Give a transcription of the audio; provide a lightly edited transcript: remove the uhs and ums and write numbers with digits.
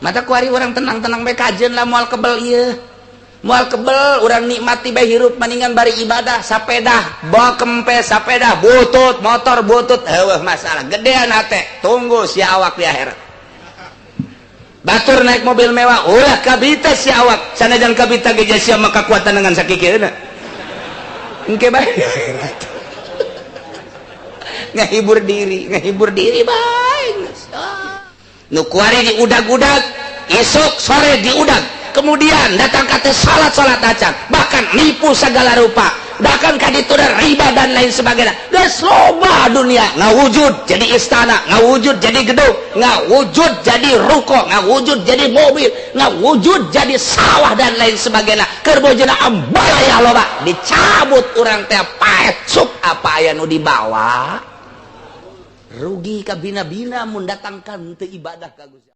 Mata kuari urang tenang-tenang bae, kajen lah, moal kebel ieu, moal kebel. Urang nikmati bae hirup, mendingan bari ibadah. Sapeda bawa kempes, sapeda butut, motor butut, heueuh masalah gedean hate. Tunggu si awak di akhirat. Batur naik mobil mewah, ulah kabita si awak. Sanajan kabita ge, sia maka kekuatan dengan sakikeuna engke bae. Ngahibur diri, ngahibur diri bae. Nu kuari diudag-udag, esok sore diudag, kemudian datang kata salat, salat acan, bahkan nipu segala rupa, bahkan kaditu riba dan lain sebagainya. Geus loba dunia, ngawujud jadi istana, ngawujud jadi gedung, ngawujud jadi ruko, ngawujud jadi mobil, ngawujud jadi sawah dan lain sebagainya. Keur bojona ambalaya loba, dicabut urang teh paeh sup, apa aya nu dibawa? Rugi kabina-bina mun datangkan teu ibadah ka Gusti.